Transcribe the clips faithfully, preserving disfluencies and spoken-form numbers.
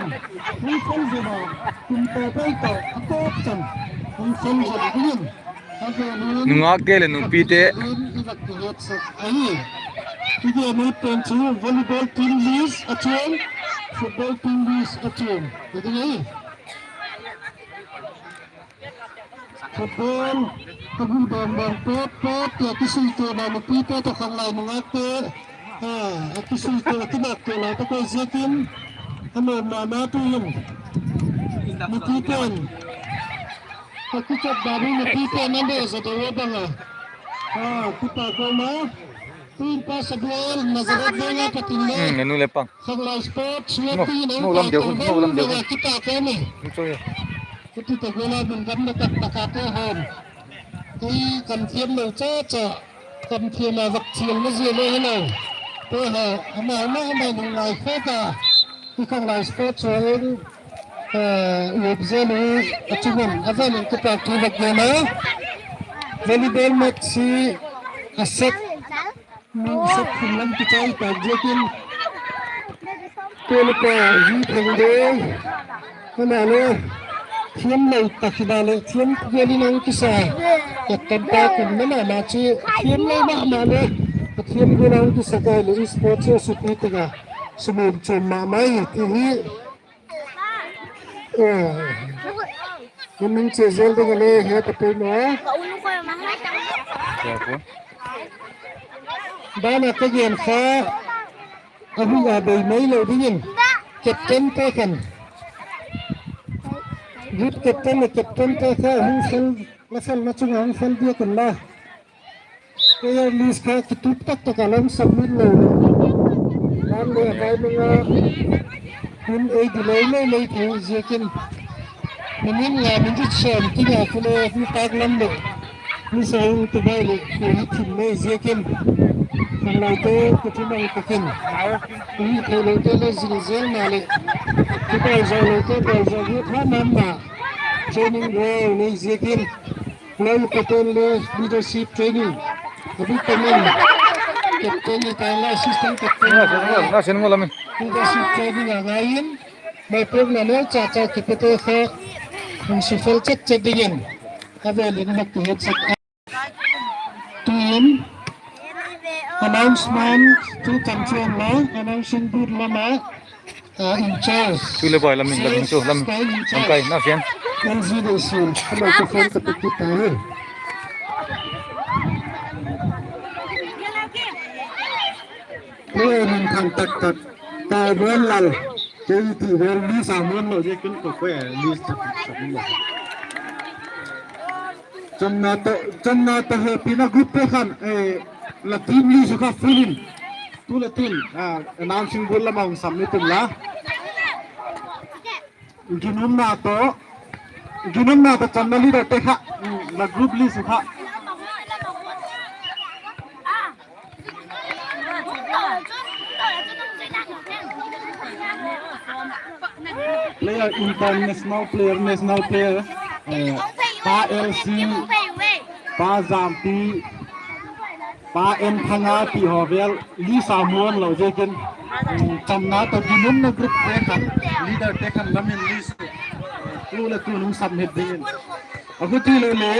in, hung fel zia a, kum tawp ei tawh a tawp chan hung fel zia dingin, nungâkte leh nupite, i gen ut pen chu volleyball team list a chuam, football team list a chuam hi ding ahi. Football a gu bang bang pawt pawt tia kisuituana nupite tawh khanglai nungâkte, a kisuitua kinâktua la tak ahi ziakin, a nuam ma ma tu'hin nupite'n, a kichat dan hi nupite'n a le za deu a bang a, a kipak a um a, tu'in Pa Samuel Nazareth vêl a pat in le, khanglai sports week ti in a kipak a um a, kiti tak a mi, kiti tak gual a min gam na tak tak a te haw'n, ei kam thiam lo cha cha, kam thiam a vak chialna zia le hilo, te ha, ama ama ama nungngai kha ta, i khanglai sports week in, uap zel u, a chung un a vel in kipak thu vak gen a, volleyball match hi a set, mi set thum lam kichai tak ziakin, tu'le pa hi theng de, ama le thiam lo tak hi da leh thiam gual in a hung kisa, tak tam ta kum na ma ma chu thiam lo ma ma le, a thiam gual a hung kisa ka le, i sport chu a supi tak a, sum um chuam ma mai ti hi. Min chia zel ding a le he ta pui ma. Bana ka gen kha, a hui a bei mai lo dingin, captainte khan, youth captain leh captainte kha hung fel, la felna chung a hung fel diak unla, player list kha kitup tak tak a la hung submit lo leh, dan le a vai nung a, hun ei delay mai mai thei ziakin, minute nga minute sawm ti a khu le mi pâk lam leh, mi sa hung ti bai leh, hi thim mai ziakin, khanglaite ka ti mang tak in, hi theilote le zil zel na leh, hi bai zawlote bai zaw hi tha nam na, training ground nei ziakin, Lai paten le leadership training a bik ta in, captain le ta la assistant captain, leadership training a ngai in, maipuakna neu cha cha kipete kha hung sufel chet chet dingin a vel in vak kihetsak a. Tuin announcement tu kan chuan la, announcing booth lam ah, in charge, tu le bai lam in, lam in chu lam, lam kai na fian, L G D C in a lo ka phone ka pe kit ta hi. Player min thang tak tak, Taibuanlal, K T Bel, list a muan lo ziakin ko ko list tak tak lo. Chonna to, chonna to hepina group te khan, la team list kha fill in, tu le tin, announcing booth lam ah hung submit unla. Ginumna tawh, Ginumna tawh chamna leader te kha, la group list kha. Player, international player, national player, eh, Pa L C, Pa Zampi, Pa N Thanga ti haw vel list a muan lo ziakin, chamna tawh ginumna group te khan, leader te khan lam in list tu le tu nung submit dingin. A khuti lo le,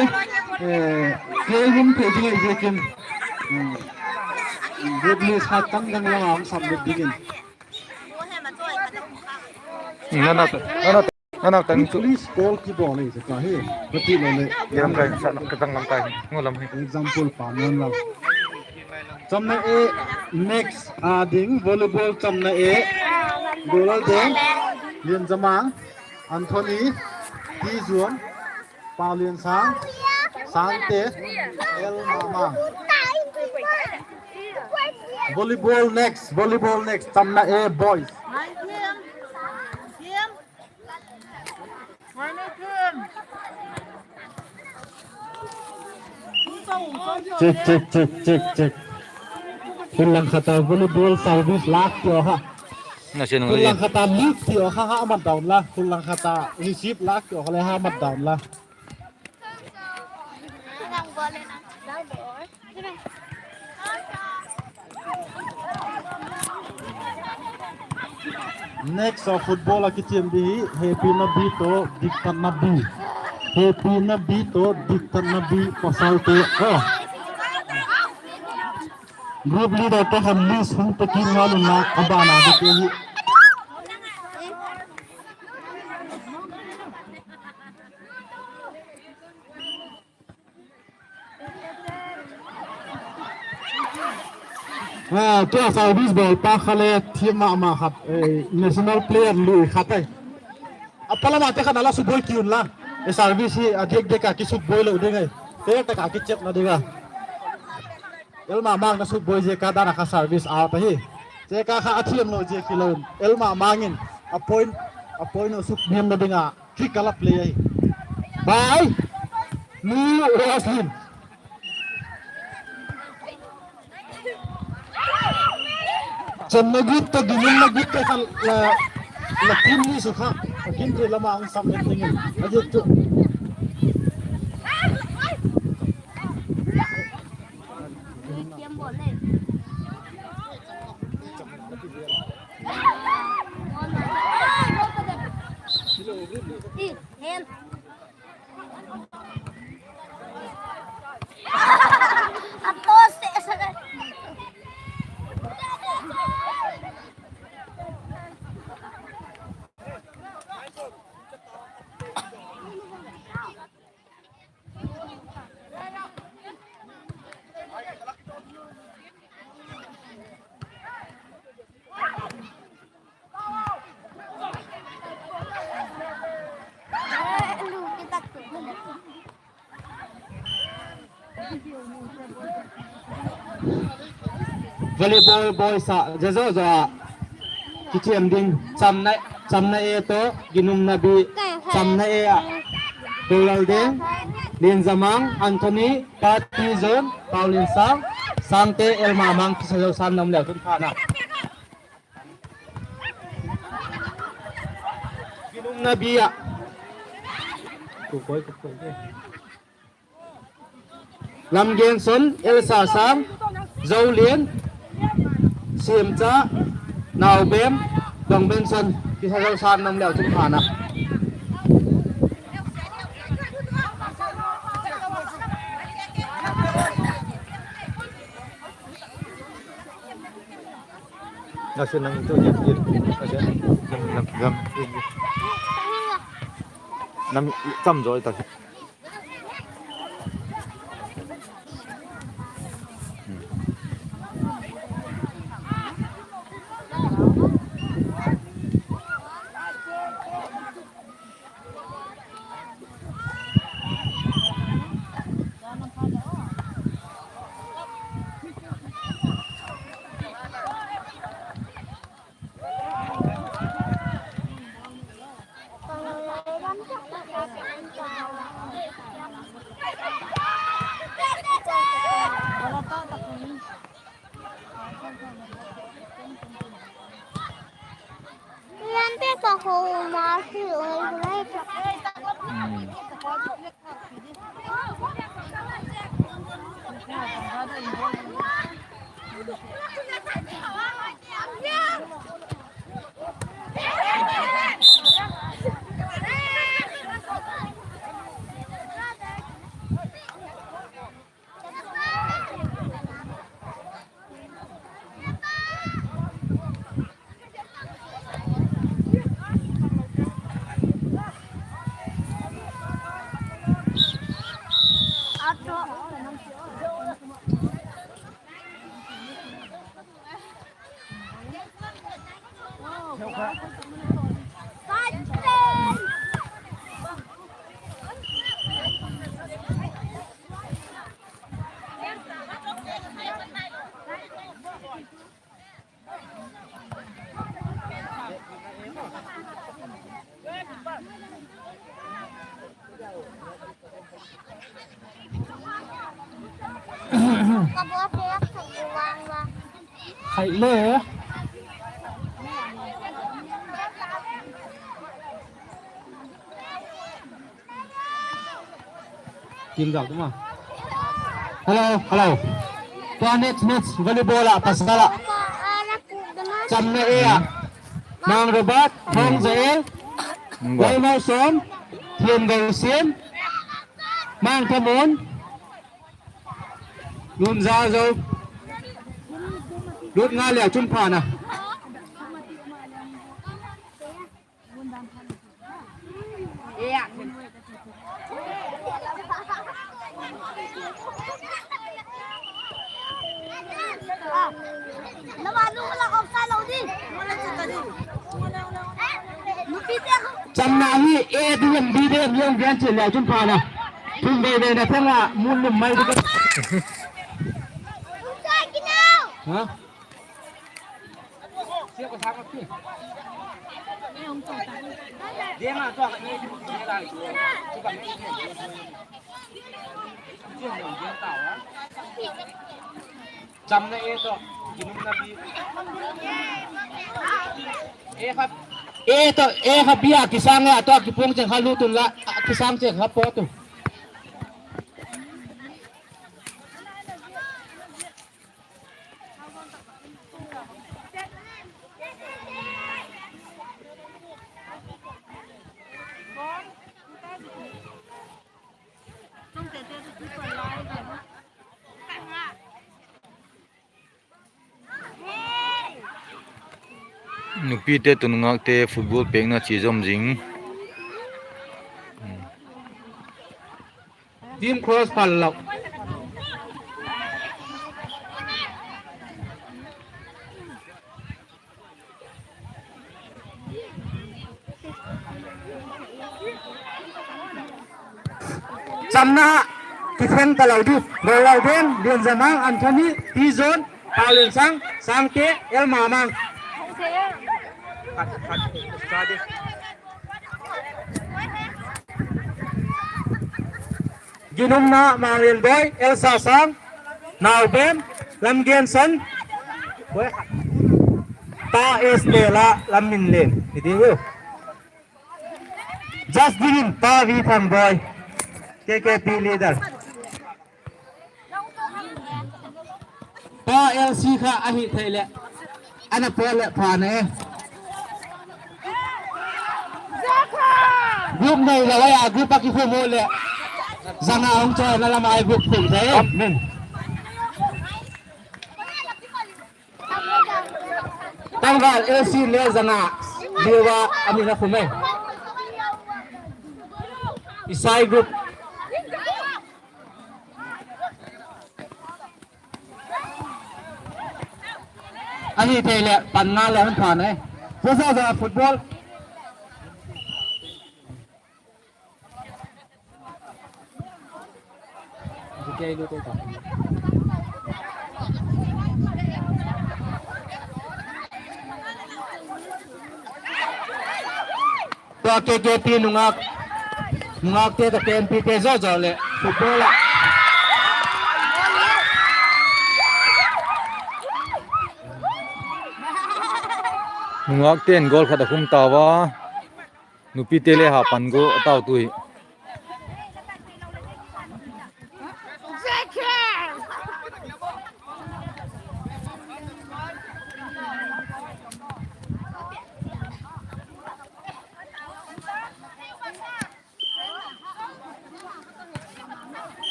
eh, ke hung thei ding ahi ziakin, group list kha tang dang lam a hung submit dingin. Nana, nana, nana tang chu. Please call kibawl ei ka hi. Ka ti lo le. Lam kai sa ka tang lam kai. Ngo lam hi. Example pa non lam. Chamna A, next a ding volleyball chamna A. Goal ding. Lian Zamang, Anthony, Tizuan, Paulian Sang, Sangte, El Mama. Volleyball next, volleyball next, chamna A boys. Check, check, check, check, check. Khun lang khata volleyball service lak tio ha. Khun lang khata lead tio ha, ha mat dawn la. Khun lang khata receive lak tio ha le ha mat dawn la. Next a football a kitiam di hi, Hepina B tawh Diktatna B. Hepina B tawh Diktatna B pasalte. Oh. Group leader te khan list hung pe kit ngal un la, a ban a di te hi. Ah, tua service bawl pa kha le thiam ma ma khat, eh, national player lui khat ai. A palama te khan a la subuai ki un la. E service hi a diak diak a kisukbuai lo ding ai. Te tak a kichepna ding a. Elma Mang na sukbuai ziak a dan a kha service out ahi. Ziak a kha a thiam lo ziak hi lo. Elma Mang in a point, a point u sukniamna ding a kick a la play ahi. Bai, Nu Roslyn. Chamna git ta, ginumna git ta kha la, la team ni su kha. A kin te lama ang sam et dingin. A git tu. Volleyball boys a, zia zo zo a kichiam ding, chamna, chamna A tawh, ginumna B, chamna A a, Dolal Deng, Lian Zamang, Anthony, Pati Zon, Paulin Sang, Sangte, Elma Mang, kisa zo san nam leu tun pha na. Ginumna B a. Lamgenson, Elsa Sang, Zolian, Siamcha, Naubem, Dongbenson, kisa zo san nam leu tun pha na. Nasi nang tu je je. Nasi nang gam. Nam tam joi ta. Khai le. Team dau tu ma. Hello, hello. Tua next match volleyball ah pasal ah. Chamna A ah. Mang Robert, Thong Jael, Wai Mai Som, Thiam Gausiam, Mang Thamun, Lum Za Zo, Lut Nga Liau Chun Phan a. Chamna hi A ding em, B ding em, liang vian chen leu chun pha na. Thum vei vei na thang a mun lum mai ding. Ha? Chamna A tawh, ginumna B. A kha, A tawh, A kha B a kisang a, tawh kipuang cheng kha lut un la, a kisang cheng kha pawt un. Nupite tawh nungakte football pêkna chi zom zing. Team cross pal lo. Chamna kitheng ta lo di, Ralal Den, Lianzamang, Anthony, Tizon, Paulinsang, Sangte, Elmamang. Ginumna Manglenboi, Elsa Sang, Naubem, Lamgensan, Pa Estela, Lamminlen. Hiti u. Just dingin Pa Vithangboi, K K P leader. Pa L C kha ahi thei leh ana pawt leh pha na e. Group nei lo a, group a kikhum u leh zanga hung chawi na lam ai group khum thei. Tangval A C le zanga liu a, a min a khum e. Isai group. Ahi thei leh pan nga le hun pha na e. Zaza football. Tua K K P nungak, nungakte tawh K N P te zaza leh football ah. Nungakte'n goal khat a khum tau a, nupite le ha pan goal a tau tu hi.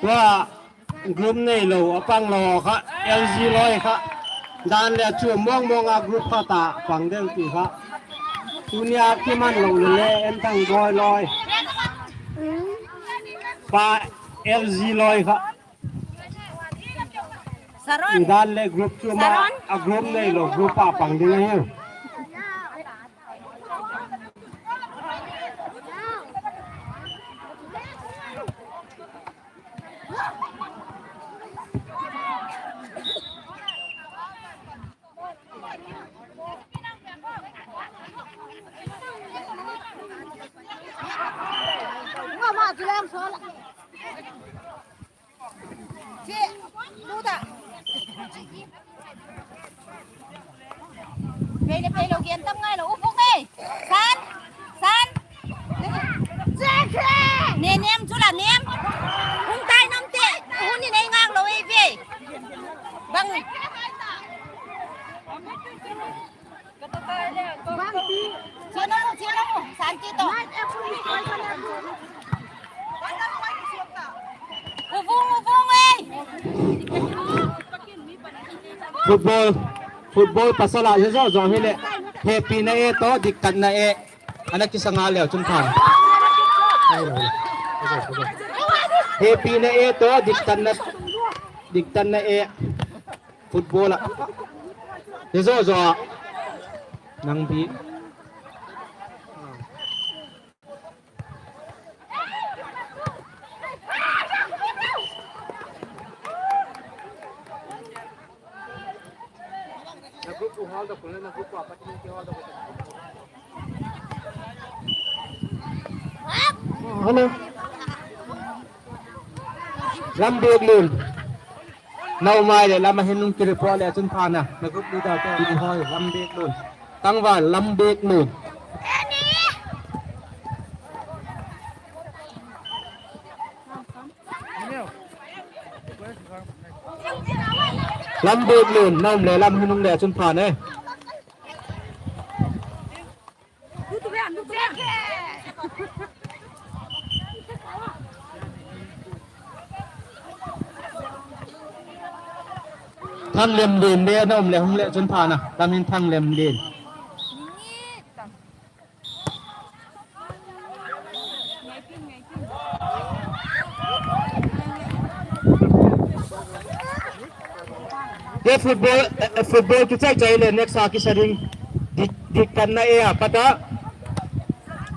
Tua group neilo a pang lo kha, L G loi kha. Dan le chu mawng mawng a group khat a pang deu ti kha. Tunia kiman lo le le en thang boi loi. Pa L G loi kha. Saron. I dan le group chu ma Saron. A group neilo group a pang ding ahi. Chi, lu ta. Phei le phei lo gen tam ngai lo, u Phung ei. San, San. Ne nem chu la nem. Hung tai nom te. Hun in ei ngang lo ei ve. Bang. Chino, chino, Santi to. U Vung, u Vung ei. Football, football pasal a zo zo hile. Hepina e to, diktatna e. Ana kisa ngal leu chun phan. Hepina e to, diktatna, diktatna e. Football a. Hi zo zo a. Nang bi. Hello. Lam bêk lun. Nau mai le lam a hin nung ki report le chun phan a. Na group leader te ni hoi lam bêk lun. Tangval lam bêk lun. Lam bêk lun, na um le lam hin nung le chun phan e. Thang lem lin le na um le hung le chun phan a, lam hin thang lem lin. Ke football, eh, football kichai chai le next a kisa ding. Dik, diktatna e a pat a.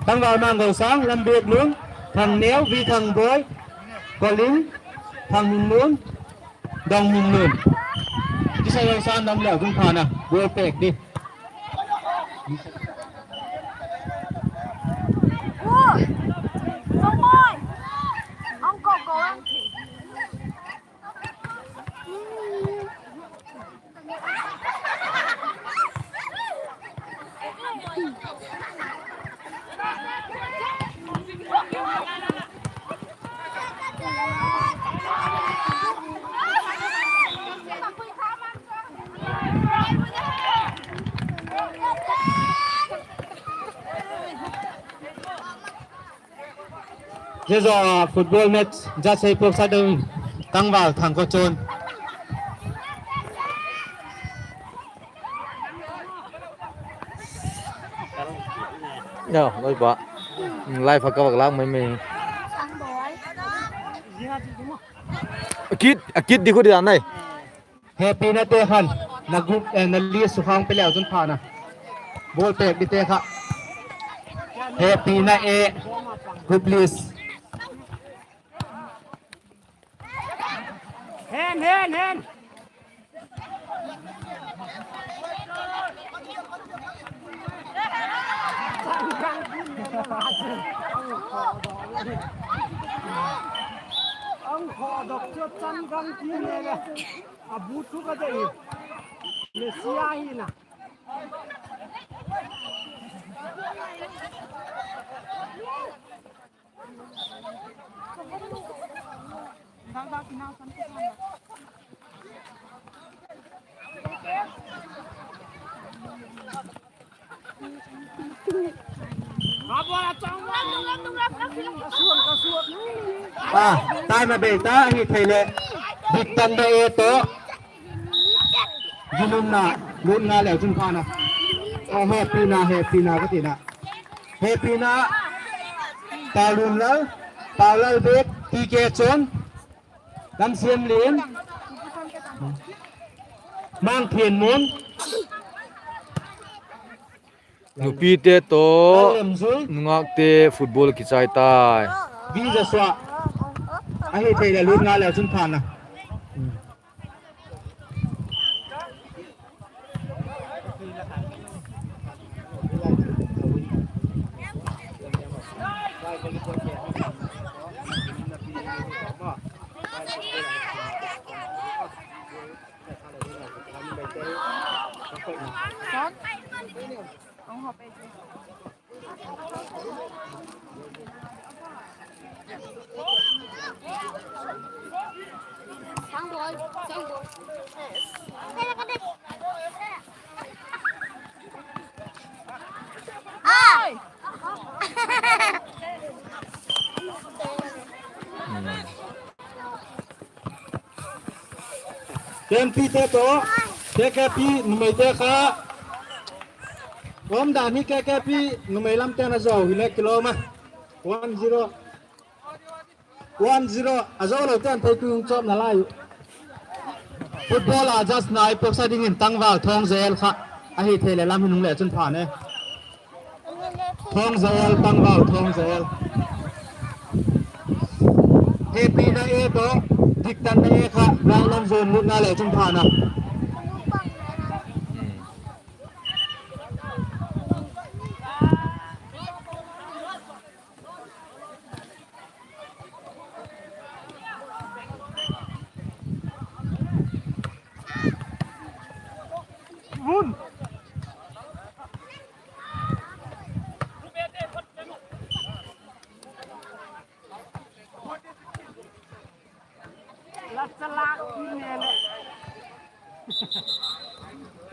Tangval Manggosang, Lambik Lun, Thangneu, Vi Thangboi, Koling, Thangminlun, Dongminlun. Kisa Yongsan lam leu dun phan a, goal pêk di. Zia zaw football match za sei puaksa ding tangval thang ko chun. Yo, loi ba. Live a ka vak lak mai mai. A kit, a kit di khu di dan nai. Hepina te khan, na group, eh, na list su khang pe leu chun phan a. Ball pêk di te kha. Hepina e, group list. Hen, hen, hen. Ang khodok chu chan gang ti ne le. A bu thu ka dei. Mesia hi na. A, time a bei ta hi thei leh. Diktan da e to. Gilumna, lut nga leu chun pha na. A, hepina, hepina ka tina. Hepina, Paulun Lal, Paulal Bek, T K Chon, Lamsiam Lian, Mang Thian Mun, Nupite tawh nungakte football kichai tai. Visa sua. Ahi thei leh lut nga leu chun pha na. K N P te tawh, K K P numeite kha. Om dan hi K K P numei lamte'n a zo hile kilawm a. One zero. One zero. A zo lo ten thei tu hung chawp na lai u. Football a just nai poksa dingin tangval Thawng Zel kha. Ahi thei leh lam hin hung le chun pha ne. Thawng Zel, tangval Thawng Zel. Hepina e tawh, diktanna e kha, ground lam zuan lut na le chun pha na.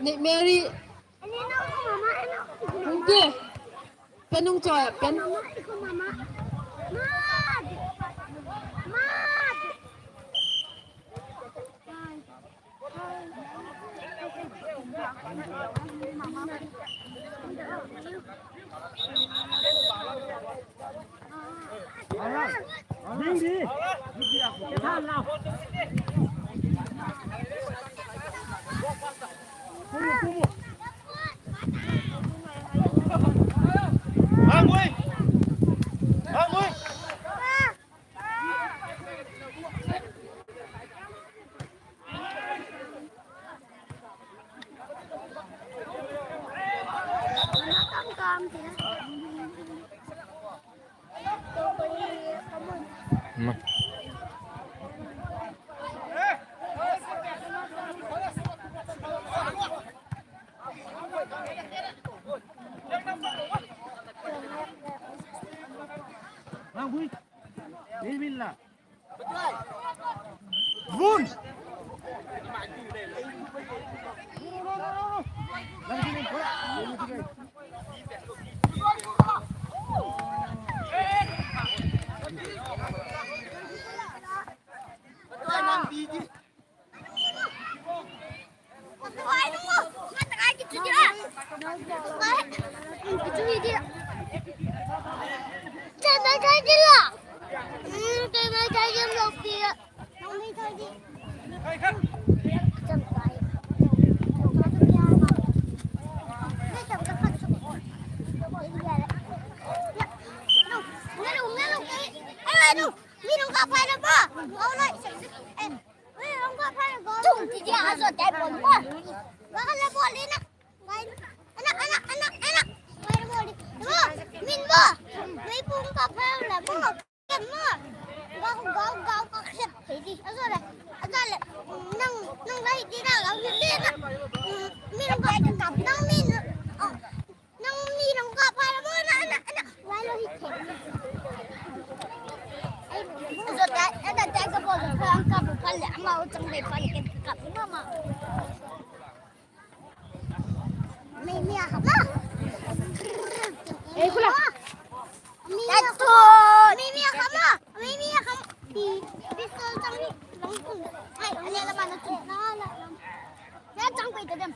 Ni Mary. Hung ti. Pen hung chawi, pen. Ka bol ka ang ka bu pha le, ama u chang le pha le, ka ka bu ma ma. Mei mi a kham la. Ei, khula. Mei mi a kham la. Mei mi a kham. Pi, pi so chang ni. Ai, ale la ma na chu. Na, na, na. Ya chang pe ta dem.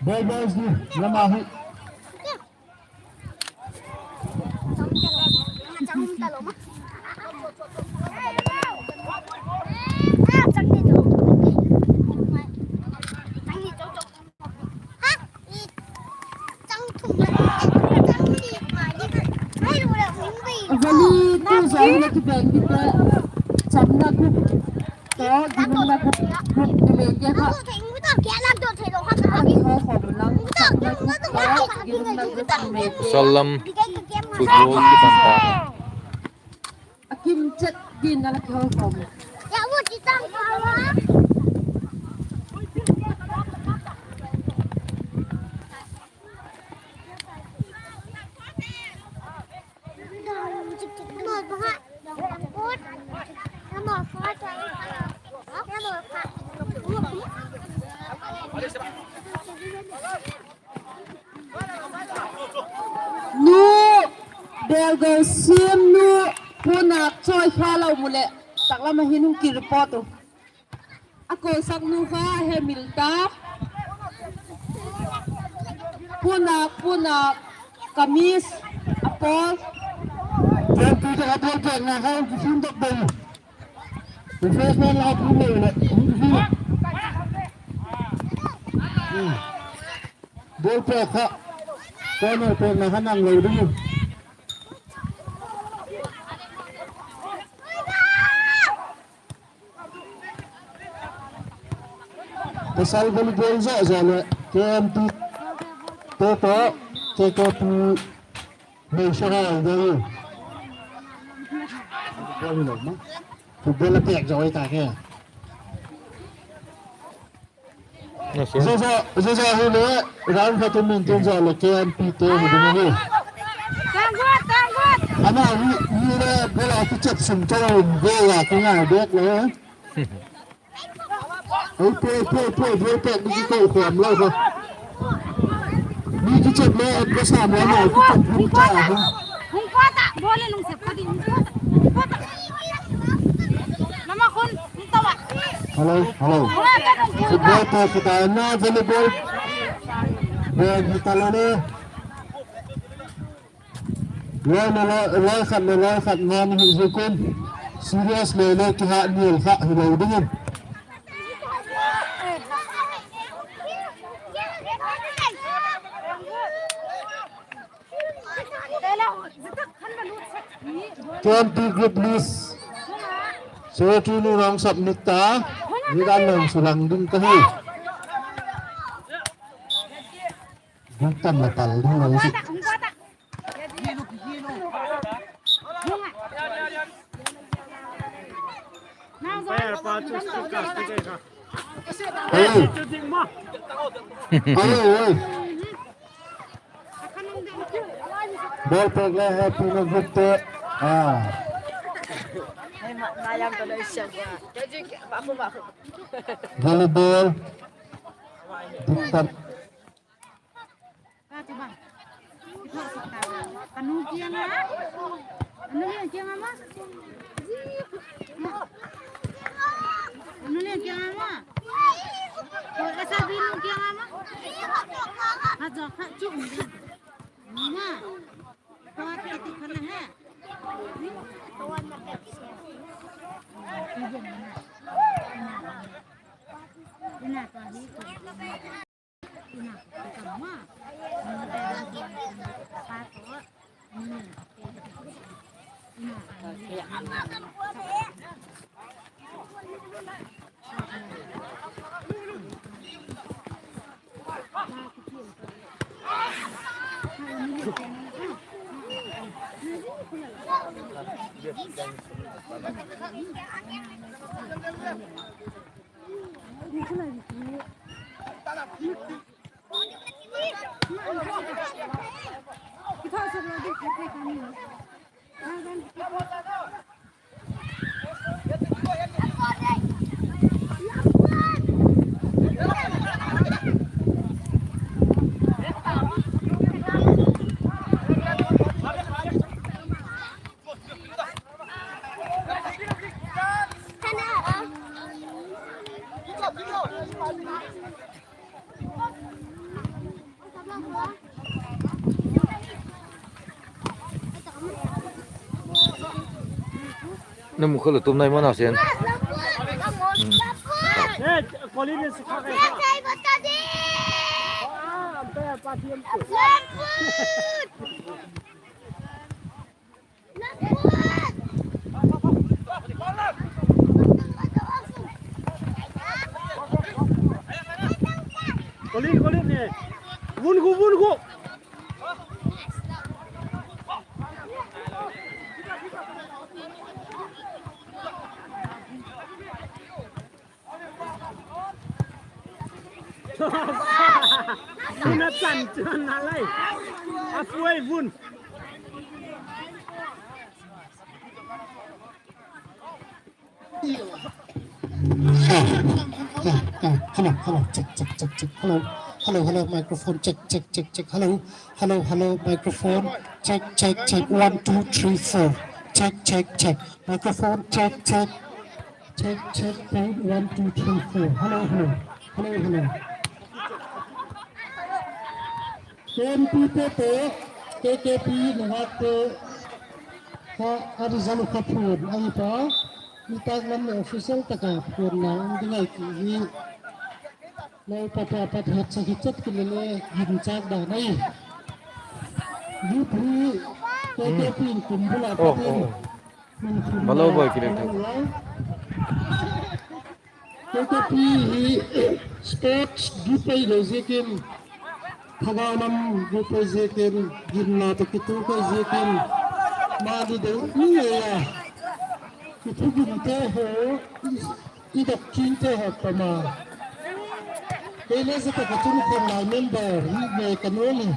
Ball boys ni lama hi. Vali tu zong na ki beng di te, chamna group. To, ginna group, group ti le ke kha. Ana kihou khawm lang, chamna group to, ginna group ti le ke. Salam. Football kipan ta. A kim chet din ana kihou khawm. Nu, Belgo Siam nu, Pu Nak Choi kha lo mu leh, taklam ah hin hung ki report u. A kawlsak nu kha he mil ta. Pu Nak, Pu Nak, kamis, a pawl. Jan tu te a pawl pek na kha, ki sim dok dei. Refreshment la pu le le. Ball pek kha. Corner pek na kha nang lo ding. Pasal volleyball zo zo le K M P te to, K K P nei sa ha de. Football a pek zo ai ta ke. Zaza, zaza hi le, round khat in min tin zo le K M P te hi ding hi. Ama hi, hi le, ball a kichep sung chau in ve a ki ngai bek le. Ei, poi, poi, poi, ball pek ding ki ko khawm lo kha. Mi kichep le, ka sa ma ma, kichep hun cha hi. Hung ko ta, ball le lung sep ka ding, hung ko ta, hung ko ta. Mama khun. Hello, hello. Football pek kha ta na, volleyball. Ball hi ta lo le. Loi le loi, loi khat le loi khat ngan hi zuk un. Serious le le kiha nial kha hi lo ding in. K M P group list. Secretary nu nang submit ta. Ni dan nang sulang ding ka hi. Ding tam la tal ding nang si. Hello. Hello, hello. Ball pek le happy na group te. Ah. Volleyball. Diktat. Ka nu kiang a. Anu lian kiang a ma. Anu lian kiang a ma. Ko ka sa bi nu kiang a ma. Ha jo kha chu. Ma. Ko ka ti khan he. Na mu kha lo tum nai ma na sen. Colin, Colin, eh. Vun khu, vun khu. Vun a chan chuan a lai. A puai vun. Ah, ah, ah, hello, hello, check, check, check, check, hello, hello, hello, microphone, check, check, check, check, hello, hello, hello, microphone, check, check, check, one, two, three, four, check, check, check, microphone, check, check, check, check, sound, one, two, three, four, hello, hello, hello, hello. K M P te te, K K P nungak te, kha a result kha phun ahi ta, nitâk lam leh official tak a phun na um ding ahi ti hi, lei pata pat het sa hi chet ki le le, gin chak dan ahi. Youth hi, K K P in kum bul a pat in, Balo boi kileng thak. K K P hi sports group ahi lo ziakin, thagau lam group ahi ziakin, ginna tawh kituak ahi ziakin, mani deu ni ngei a, i thuginte haw, i dap kingte haw pama. Kei le zia tak a chun khanglai member hi nge ka nuam hi,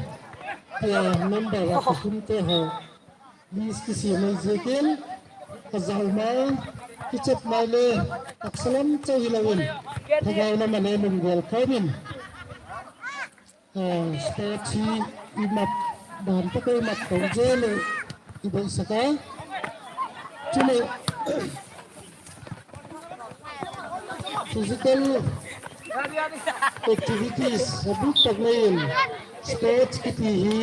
tia member a ka sunte haw. List kisiam ahi ziakin, ka zau mai, kichet mai le, taksa lam chau hilo in, thagau lam a le lunggel khawm in, sports hi i mat dan tak a i mat to zel le, i beisak a. Chule, physical activities a bik tak nei in, sports kiti hi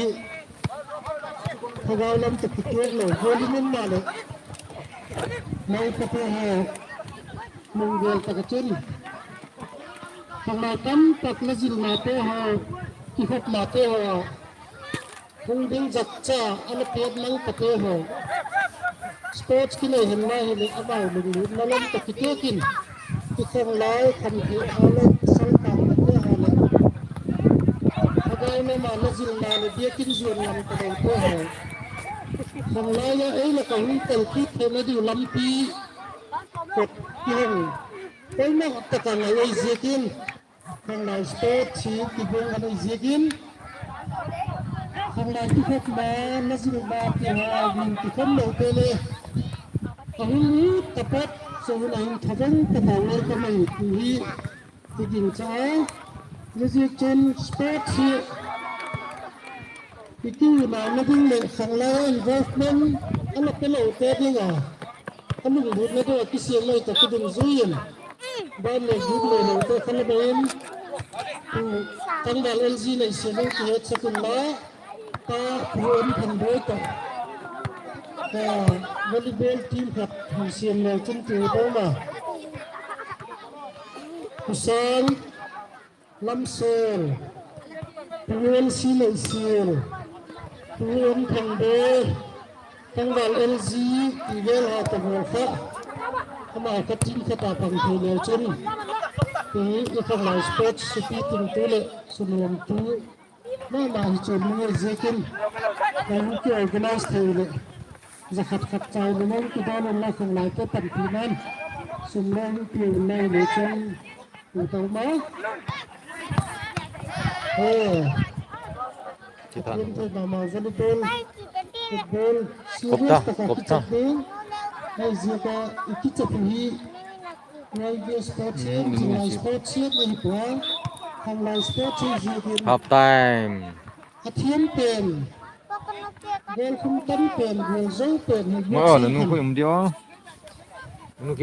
thagau lam tawh kituak lo gual in um maleh, lei pate haw, lunggel tak a chun, khanglai tam tak la zilnate haw, kikhopnate haw, hung ding zat cha a la pêk mang pate haw, sports kinei hen lai hileh amau lunglutna lam tawh kituak in, i khanglai khantheina lam saltang pate haw leh, thagau lam a la zilna leh biakin zuan ngam talote haw, khanglai a ei lak a hung tel kit theina diu lampi khat i hung poimaw tak a ngai ahi ziakin, khanglai sports hi kibang a nei ziakin, khanglai kikhopna, la zilna ti haw, min kikhoplote le, a hun ut tapat, chun a hun thavang ta ta welcome ahi ti hi i gingcha a. Ziaziakchun sports hi i kiunau na ding leh khanglai a involvement a la pe lote ding a, a lunglutna ding a kisiam mai tak i dungzui in, ban leh group leh lote kha la bei in, tu tangval L G nei siam in kihetsak unla, pa pu an phan doi tak, volleyball team khat hung siam lo chun ti hi ta ma. Pu Sang, Lamsel, Pu N C Leisial, Pu N Thangde, Tangval L G ti vel ha ta bawl kha, ama kha team khat a pang thei leu chun, ti i Khanglai Sports supi tingtu leh sumlawmtu ma ma hi chu mi ziakin, ka hung kiorganize thei leh, za khat khat chai leh hung kidawn inla Khanglaite panpina'n sumlawm piu nai le chun, u tau ma. He, Pathian thei ma ma, volleyball, football, serious tak a kichep ding. Ahi ziak a i kichep hi, Y V A sports, Chinglai sports siat ahi pua, Khanglai sports hi ziakin, half time, a thiam pen, goal khum tam pen, goal zo pen hi, maw, na nu khui um dia.